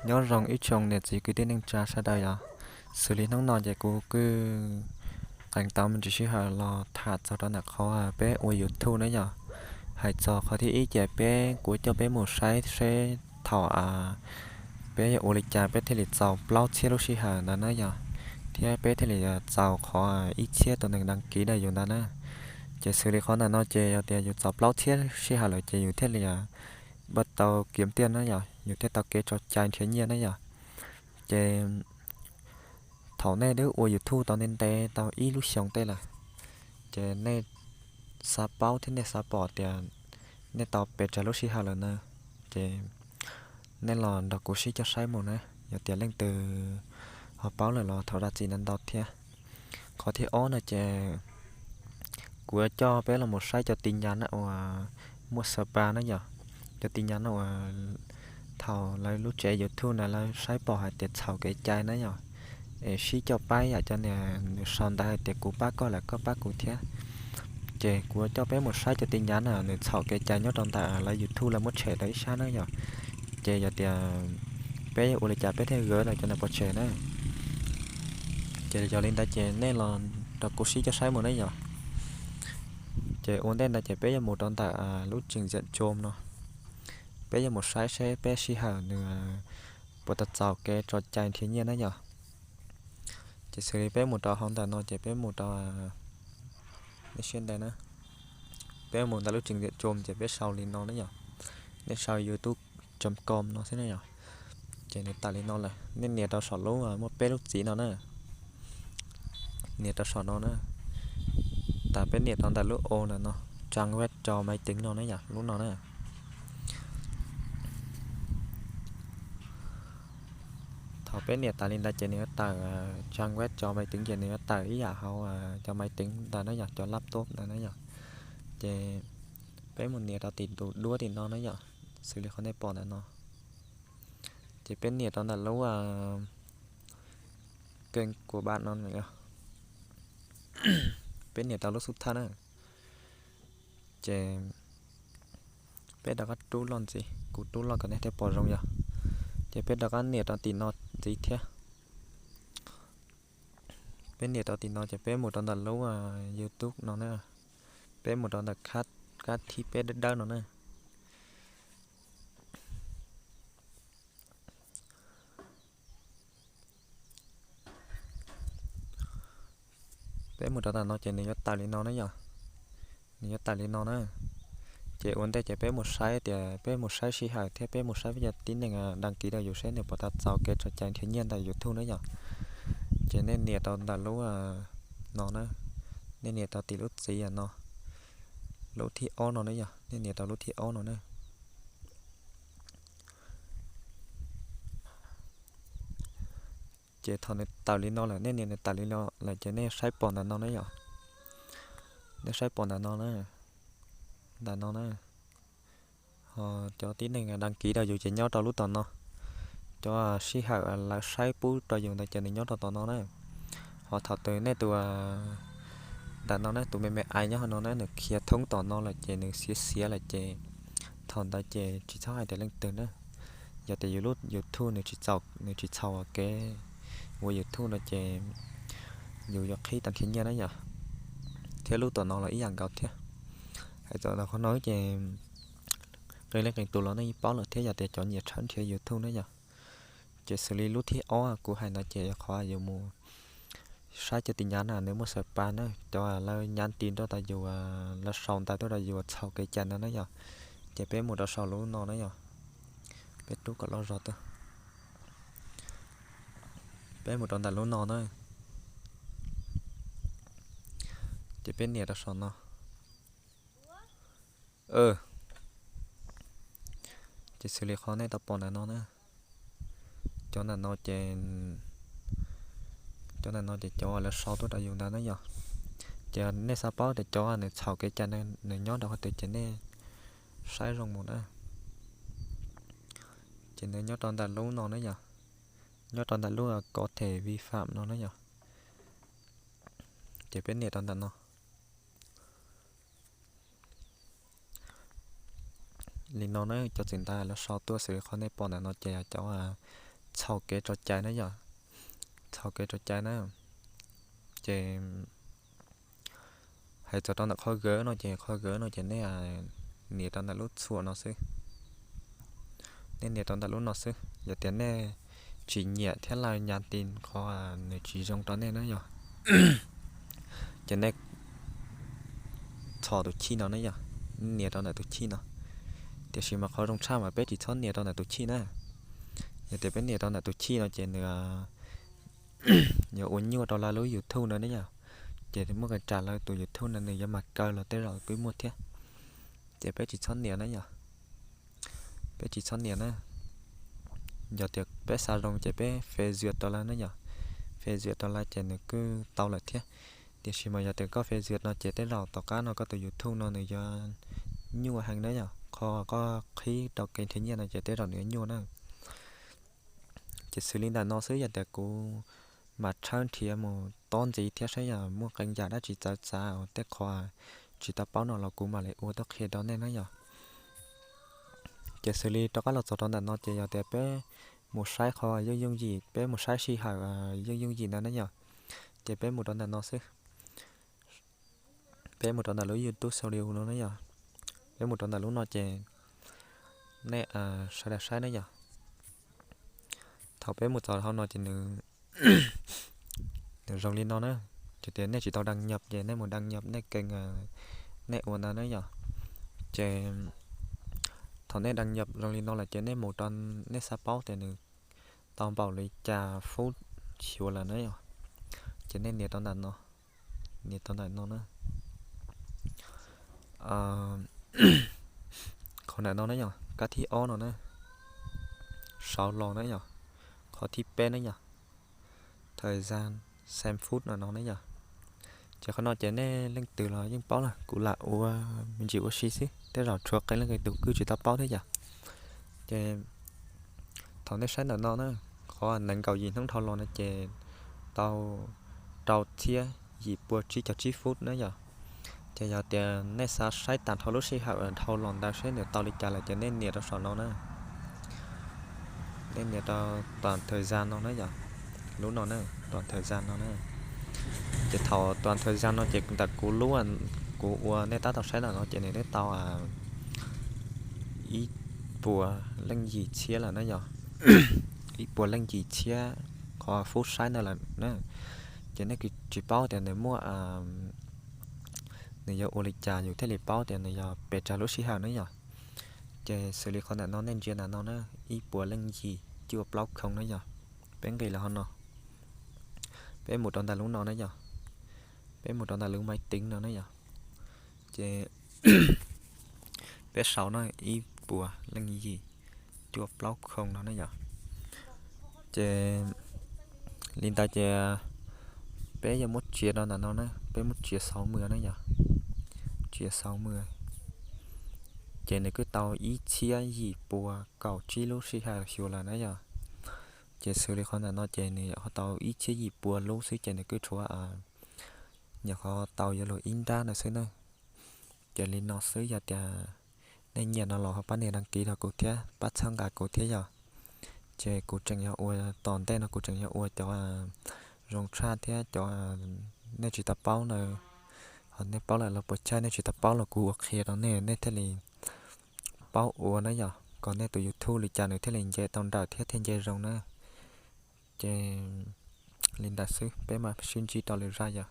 Nyob zoo ib tsoom niam txiv kwv tij neej tsa sawv daws yom. Xws li hnub no ces kuv kuj qee tau me ntsis sij hawm los tham txog rau ntawm qhov peb ua YouTube na yom. Hais txog qhov thib ib ces peb, kuv coj peb mus saib seb thaum peb ua li cas peb thiaj li txaus plaub txhiab lub sij hawm ntawd na yom, thiab peb thiaj li txaus qhov ib txhiab tus neeg đăng ký rau yus ntawd na. Ces xws li qhov ntawm no ces yog tias yus txaus plaub txhiab sij hawm lawm ces yus thiaj li npaj tau kiav tiaj na yom, yus thiaj tau kev tso cai nrhiav nyiaj na yom. Ces thaum nej twb ua YouTube tau ntev ntev tau ib lub xyoos tej lawm, ces nej xav paub thiab nej xav pom tias nej tau pes tsawg lub sij hawm lawm na, ces nej los nrog kuv sib coj saib mus na, yog tias leej twg ho paub lawm los thov zam txim ntau ntau thiab. Qhov thib ob no ces kuv yuav coj peb los mus saib cov tin nhắn na uas muaj spa na yom, cov tin nhắn na uas thaum lawv lub tsev YouTube na lawv saib pom hais tias txhaum kev cai na yom, es sib coj pab yam cov niag nws sau ntawv hais tias kuv pab koj lawm koj pab kuv thiab. Ces kuv yuav coj peb mus saib cov tin nhắn na nws txhaum kev cai nyob rau ntawm lawv YouTube lawv muab tshem rau ib sab na yom. Ces yog tias peb ua li cas peb thiaj gawv tau cov ntawd pov tseg na. Ces yog li ntawd ces nej los nrog kuv sib coj saib mus na yom. Ces ua ntej ntawd ces peb yuav mus rau ntawm lub trình duyệt Chrome no, peb yuav mus saib seb peb sij hawm nws puas tau txaus kev tso cai nrhiav nyiaj na yom. Ces xws li peb mus rau hauv ntawm no ces peb mus rau, nej siab ntev na, peb mus ntawm lub trình duyệt Chrome ces peb sau li no na yom. Nej sau youtube chấm com no xwb na yom. Ces nws tawm li no lawm, nej nias rau saum lub muaj peb lub txiv no na. Nias rau saum no na. Tas peb nias rau ntawm lub ô ntawm no, trang web cho máy tính no na yom, lub no na. Thaum peb nias tas li ntawd ces nws yuav tawm trang web cho máy tính ces nws yuav tawm ib yam hauv cov máy tính ntawd na yom, cov laptop ntawd na yom. Ces peb mus nias rau tim tus duab tim no na yom, xws li qhov nej pom ntawm no. Ces peb nias rau ntawm lub kênh của bạn no, peb nias rau lub xub thawj na. Ces peb rov qab rub loj ntxiv, kuv rub loj kom nej thiaj pom zoo yom. Ces peb rov qab nias rau tim no ntxiv thiab. Peb nias rau tim no ces peb mus rau ntawm lub youtube no na. Peb mus rau ntawm kab thib peb dawb dawb no na. Peb mus rau ntawm no ces nws yuav tawm li no na yom. Nws yuav tawm li no na. Ces ua ntej ces peb mus saib tias peb mus saib sij hawm thiab peb mus saib peb cov tib neeg đăng ký rau yus seb nws puas tau txaus kev tso cai nrhiav nyiaj ntawm youtube na yom. Ces nej nias rau ntawm lub no na. Nej nias rau tim lub txiv no, lub thib ob no na yom, nej nias rau lub thib ob no na. Ces thaum nws tawm li no lawm, nej nias nws tawm li no lawm ces nej saib pom ntawm no na yom. Nej saib pom ntawm no na, ntawm no na. Ho cov tib neeg đăng ký rau yus ces nyob rau lub tom no. Cov sij hawm lawv saib pub rau yus ntawd ces nws nyob rau tom no na. Ho thaum twg nej tus, ntawm no na, tus me me ais nyob hauv no na nws khiav thoob tom no lawm ces nws xiav xiav lawm ces thaum ntawd ces tsis txhob hais tias leej twg na. Yog tias yus lub youtube nws tsis txaus, nws tsis txhaum kev ua youtube no ces yus yuav qhib tau nrhiav nyiaj na yom. Thiab lub tom no los ib yam nkaus thiab. Hais txog qhov no ces qee leej qee tus los nej yeej paub lawm thiab yog tias cov nyiam tshawb nrhiav youtube na yom. Ces xws li lub thib ob kuv hais ntawd ces yog qhov yus mus saib cov tin nhắn na nws muaj spa na, cov lawv nhắn tin tuaj rau yus, lawv sau ntawv tuaj rau yus txhaum kev cai ntawd na yom. Ces peb mus rau saum lub no na yom. Peb rub kom loj zog tuaj. Peb mus rau ntawm lub no na. Ces peb nias rau saum no. Ces xws li qhov nej tau pom ntawm no na. Cov ntawm no ces, cov ntawm no ces cov lawv sau tuaj rau yus ntawd na yom. Ces nej xav paub tias cov nws txhaum kev cai nws nyob rau qhov twg ces nej saib zoo mus na. Ces nws nyob rau ntawm lub no na yom. Nyob rau ntawm lub có thể vi phạm no na yom. Ces peb nias rau ntawm no. Li no na, cov txim ntawd lawv sau tuaj xws li qhov nej pom ntawm no ces cov txhaum kev tso cai na yom, txhaum kev tso cai na. Ces hais txog rau ntawm qhov gawv no ces qhov gawv no ces nej nias rau ntawm lub txhuam no xwb. Nej nias rau ntawm lub no xwb, yog tias nej tsis nyiam thiab lawm nyas tis qhov nws tsis zoo rau nej na yom, ces nej txhom tus chij no na yom, nias rau ntawm tus chij no. Tiam sis mas qhov zoo tshaj mas peb tsis txhob nias rau ntawm tus chij na. Yog tias peb nias rau ntawm tus chij no ces nws yuav ua nyuaj rau lawv lub YouTube no ne yom. Ces muaj qee tsam lawv tus YouTube no nws yuav mas kaw los tej zaum peb muaj thiab. Ces peb tsis txhob nias na yom. Peb tsis txhob nias na. Yog tias peb xav zoo ces peb fair duyệt rau lawv na yom. Fair duyệt rau lawv ces nws kuj tau lawm thiab. Tiam sis mas yog tias koj fair duyệt no ces tej zaum tom qab no koj tus YouTube no nws yuav nyuaj heev na yom. Qhov koj qhib rau kênh khởi nghiệp no ces tej zaum nws yuav nyuaj na. Ces xws li ntawm no xwb, yog tias kuv mam tshawb nrhiav mus tob ntxiv thiab saib yog muaj qee yam dab tsi txawv txav uas tej qhov tsis tau paub no los kuv mam li ua tuaj qhia rau nej na yom. Ces xws li rov qab los txog rau ntawm no ces yog tias peb mus saib qhov yooj yooj yim, peb mus saib sij hawm yooj yooj yim ntawd na yom. Ces peb mus rau ntawm no xwb. Peb mus rau ntawm lub YouTube Studio no na yom. Peb mus rau ntawm lub no ces nej sawv daws saib na yom. Thaum peb mus txog hauv no ces nws zoo li no na. Ces tias nej tsis tau đăng nhập ces nej mus đăng nhập nej kênh, nej ua ntawd na yom. Ces thaum nej đăng nhập zoo li no lawm ces nej mus rau, nej xav paub tias nws tau npaum li cas phút xyuas lawm na yom. Ces nej nias rau ntawm no, nias rau ntawm no na. Qhov ntawm no na yom, kab thib ob no na, sau los na yom. Qhov thib peb na yom, thời gian xem phút no no na yom. Ces qhov no ces nej leej twg los yeej paub lawm, kuv lam ua me ntsis ua si xwb, tej zaum tshuav qee leej qee tus kuj tsis tau paub thiab yom. Ces thaum nej saib ntawm no na, qhov nees nkaum yim hnub dhau los no ces tau rau txhiab yim pua tsib caug tsib phút na yom. Ces yog tias nej xav saib tag nrho lub sij hawm dhau los ntawd seb nws tau li cas lawm ces nej nias rau saum no na. Nej nias rau toàn thời gian no na yom, lub no na, toàn thời gian no na. Ces thaum toàn thời gian no ces ntawm kuv lub, kuv ua nej tab tom saib ntawm no ces nws twb tau ib puas leej yim txhiab lawm na yom, ib puas leej yim txhiab qhov phút saib ntawd lawm na. Ces nej tsis paub tias nws muaj, nws yuav ua li cas yus thiaj li paub tias nws yog pes tsawg lub sij hawm na yom. Ces xws li qhov ntawm no nej ntsia ntawm no na, ib puas leej yim cuaj plaub khoo na yom. Peb nqis los hauv no, peb mus rau ntawm lub no na yom, peb mus rau ntawm lub máy tính no na yom. Ces peb sau na, ib puas leej yim cuaj plaub khoo no na yom. Ces li ntawd ces peb yuav muab tsiv rau ntawm no na, peb muab tsiv sáu mươi na yom, tsiv sáu mươi. Ces nws kuj tau ib txhiab yim pua kaum tsib lub sij hawm xyuas lawm na yom. Ces xws li qhov ntawm no ces nws ho tau ib txhiab yim pua lub xwb ces nws kuj tshuav, nyuam qhuav tau yuav luag ib nrab no xwb na. Ces li no xwb, yog tias nej nyiam no los ho pab nias đăng ký rau kuv thiab pab txhawb nqa kuv thiab yom. Ces kuv tseem yog ua, tom ntej no kuv tseem yog ua cov zoo tshaj thiab cov nej tsis tau paub na, ho nej paub lawm los puas chawj, nej tsis tau paub los kuv ua qhia rau nej, nej thiaj li paub ua na yom, kom nej tus YouTube li cas nws thiaj li nce tau nrawm thiab thiaj nce zoo na. Ces li ntawd xwb, peb mam sib ntsib rau lwm zaj yom.